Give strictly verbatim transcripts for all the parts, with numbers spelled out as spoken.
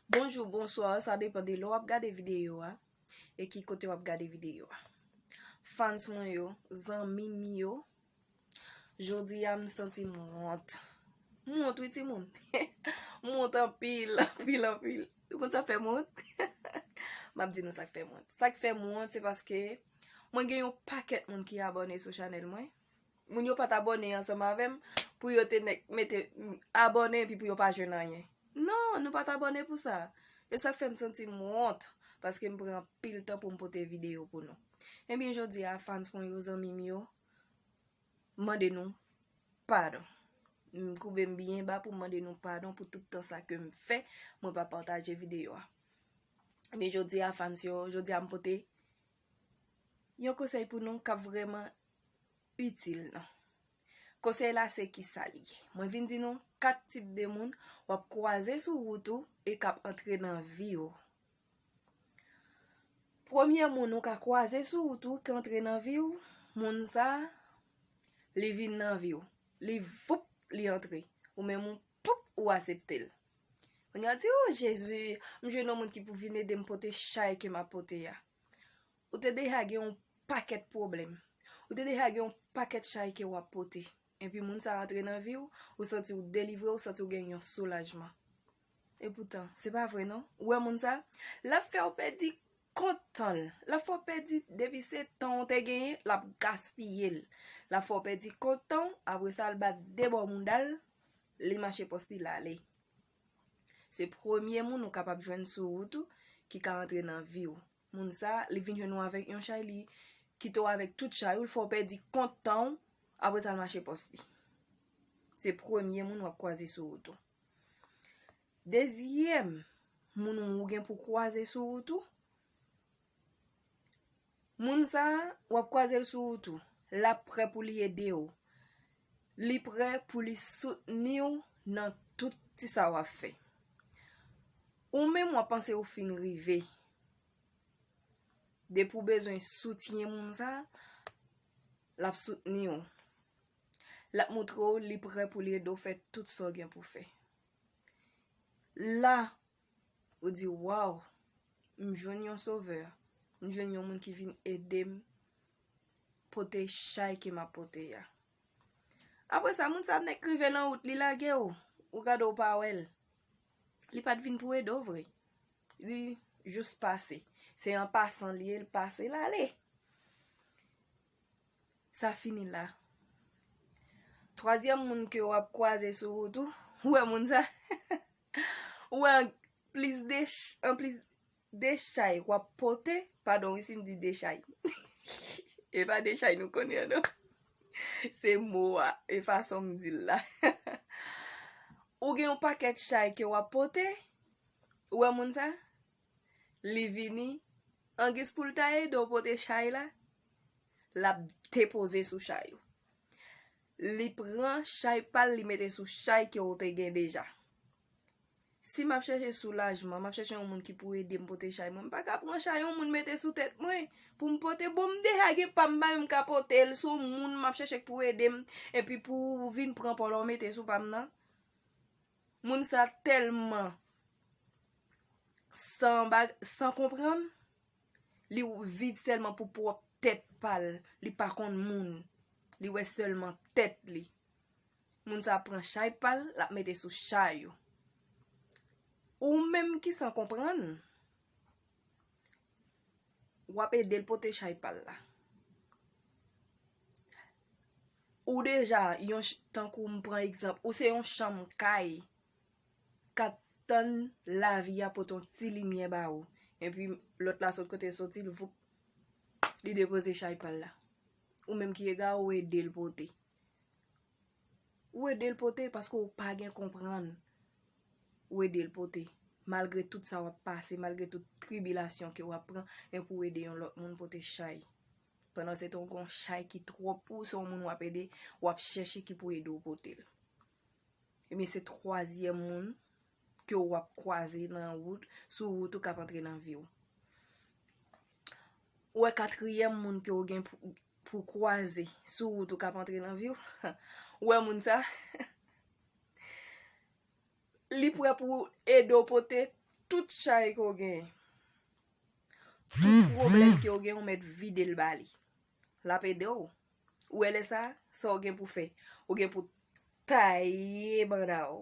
Bonjou, bonswa, sa depann de lè w ap gade videyo a e ki kote w ap gade videyo a. Fans mwen yo, zanmi m yo, jodi a m santi m wont. M wont wi timoun. M wont anpil, anpil, anpil. Ou konn sa k fè m wont? M ap di nou sa k fè m wont. Sa k fè m wont, se paske mwen gen yon pakèt moun ki abòne sou chanèl mwen. Moun yo pa t abòne ansanm avè m pou yo te nèk mete abòne epi pou yo pa jwenn anyen. Non, nou pa t abòne pou sa. E sa k fè m santi m wont, paske m pran anpil tan pou m pote videyo pou nou. Ebyen, jodi a, fans mwen yo, zanmi m yo, mande nou padon. M koube m byen ba pou m mande nou padon pou tout tan sa ke m fè, mwen pa pataje videyo a. Ebyen, jodi a, fans yo, jodi a, m pote yon konsèy pou nou k ap vrèman itil nou. Konsèy la se kisa li ye. Mwen vin di nou kat tip de moun w ap kwaze sou wout ou e k ap antre nan vi w. Premye moun ou ka kwaze sou wout ou ki antre nan vi w, moun sa, li vin nan vi w. Li voup, li antre. Ou menm ou poup, ou asepte l. Kounye a w di, "O Jezi, m jwenn yon moun ki pou vin ede m pote chay ke m ap pote a." Ou te deja gen yon pakèt pwoblèm. Ou te deja gen yon pakèt chay ke w ap pote. Epi moun sa antre nan vi w, ou santi w delivre, ou santi w gen yon soulajman. Epoutan, se pa vre non. Ou wè moun sa, l ap fè w pèdi kont tan l. L ap fè w pèdi depi se tan w te genyen, l ap gaspiye l. L ap fè w pèdi kont tan w, apre sa l bat de bò mounda l, li mache pòs li l ale. Se premye moun ou kapab jwenn sou wout ou ki ka antre nan vi w. Moun sa, li vin jwenn ou avèk yon chay, li kite w avèk tout chay ou, l fè w pèdi kont tan w, apre sa l mache pòs li. Se premye moun w ap kwaze sou wout ou. Dezyèm moun ou gen pou kwaze sou wout ou, moun sa, w ap kwaze l sou wout ou. L ap prè pou li ede w. Li prè pou li soutni w nan tout ti sa w ap fè. Ou menm w ap panse ou fin rive. Depi w bezwen soutyen moun sa, l ap soutni w. L ap montre w li prè pou li ede w fè tout sa w gen pou fè. La, ou di, "Waw, m jwenn yon sovè, m jwenn yon moun ki vin ede m pote chay ke m ap pote a." Apre sa, moun sa nèk rive nan wout, li lage w, ou gade w pa wè l. Li pa t vin pou ede w vre. Li jis pase. Se an pasan li ye, l pase, l ale. Sa fini la. Twazyèm moun ke w ap kwaze sou wout ou, ou wè moun sa? Ou wè an plis de ch-, an plis de chay w ap pote, padon wi si m di de chay. E pa de chay nou konnen an non. Se mo a, e fason m di l la. Ou gen yon pakèt chay ke w ap pote, ou wè moun sa? Li vini, an gis pou l ta ede w pote chay la, l ap depoze sou chay ou. Li pran chay pa l, li mete sou chay ke w te gen deja. Si m ap chèche soulajman, m ap chèche yon moun ki pou ede m pote chay mwen, m pa ka pran chay yon moun mete sou tèt mwen pou m pote. Bon, m deja gen pa m, m pa menm ka pote l, se yon moun m ap chèche k pou ede m, epi pou w vin pran pa w la w mete sou pa m nan. Moun sa tèlman san bag-, san konprann, li viv sèlman pou pwòp tèt pa l, li pa konn moun, li wè sèlman tèt li. Moun sa pran chay pa l, l ap mete sou chay ou. Ou menm ki san konprann, w ap ede l pote chay pa l la. Ou deja, yon ch-, tankou m pran egzanp, ou se yon chanm kay k ap tann lavi a pote yon ti limyè ba ou. Epi lòt la sot kote l soti, l voup, li depoze chay pa l la. Ou menm ki egare, ou ede l pote. Ou ede l pote paske ou pa gen konprann. Ou ede l pote. Malgre tout sa w ap pase, malgre tout tribilasyon ke w ap pran, men pou w ede yon lòt moun pote chay. Pandan se tan w gen yon chay ki twòp pou ou, se yon moun w ap ede, w ap chèche ki pou ede w pote l. Ebyen, se twazyèm moun ke w ap kwaze nan wout, sou wout ou k ap antre nan vi w. Ou wè katriyèm moun ke w gen pou, pou kwaze sou wout ou k ap antre nan vi w. Ou wè moun sa? Li prè pou ede w pote tout chay ke w genyen, tout pwoblèm ke w genyen, ou mèt vide l ba li. L ap ede w. Ou wè lè sa, sa w gen pou fè? Ou gen pou taye banda w.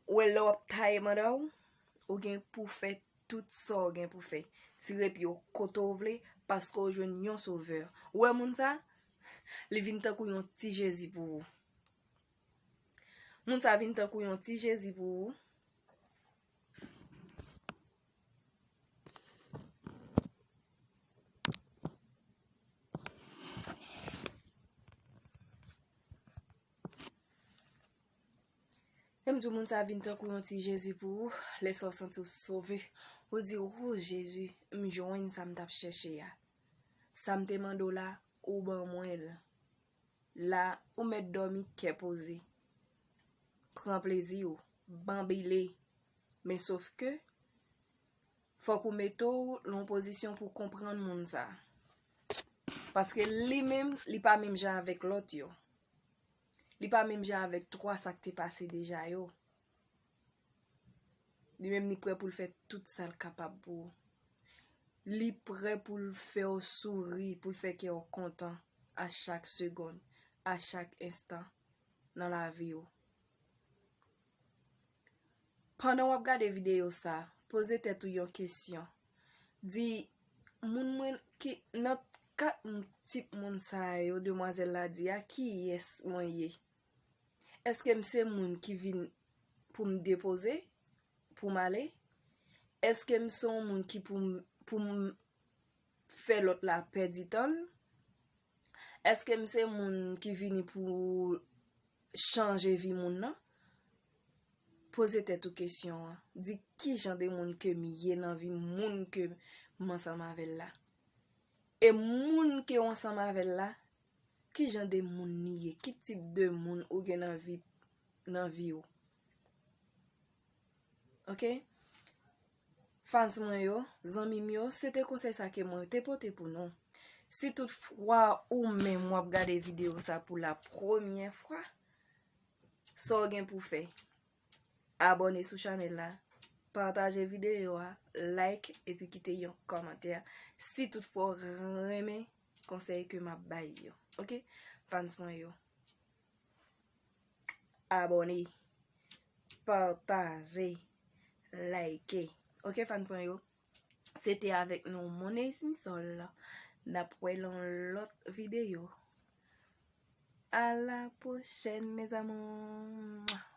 Ou wè lè w ap taye banda w, ou gen pou fè tout sa w gen pou fè. Tire pye w kote w vle, paske w jwenn yon sovè. Ou wè moun sa? Li vin tankou yon ti Jezi pou ou. Moun sa vin tankou yon ti Jezi pou ou. E m di w, moun sa vin tankou yon ti Jezi pou ou, lè sa w santi w sove. Ou di, "O Jezi, m jwenn sa m t ap chèche a. Sa m te mande w la, ou ban mwen l." La, ou mèt dòmi kè poze. Pran plezi w, banbile. Men sof ke, fòk ou mete w nan yon pozisyon pou w konprann moun sa. Paske li menm, li pa menm jan avèk lòt yo. Li pa menm jan avèk twa sa k te pase deja yo. Li menm, li prè pou l fè tout sa l kapab pou ou. Li prè pou l fè w souri, pou l fè kè w kontan a chak segonn, a chak enstan nan lavi w. Pandan w ap gade videyo sa, poze tèt ou yon kesyon. Di, moun mwen ki nan kat m-, tip moun sa yo, demwazèl la di a, kiyès mwen ye? Èske m se moun ki vin pou m depoze, pou m ale? Èske m se yon moun ki pou m, pou m fè lòt la pèdi tan l? Èske m se moun ki vini pou chanje vi moun nan? Poze tèt ou kesyon an. Di ki jan de moun ke m ye nan vi moun ke m ansanm avè l la. E moun ke w ansanm avè l la, ki jan de moun li ye? Ki tip de moun ou gen nan vi, nan vi w? Oke? Fans mwen yo, zanmi m yo, se te konsèy sa ke mwen te pote pou nou. Si toutfwa ou menm w ap gade videyo sa pou la premyè fwa, sa w gen pou fè? Abòne sou chanèl la, pataje videyo a, like, epi kite yon kòmantè si toutfwa w renmen konsèy ke m ap bay yo. Oke? Fans mwen yo, abòne, pataje, like. Oke, fans mwen yo? Se te avèk nou, Money Smith Sol. N ap wè nan lòt videyo. A la pwochèn, mes amours.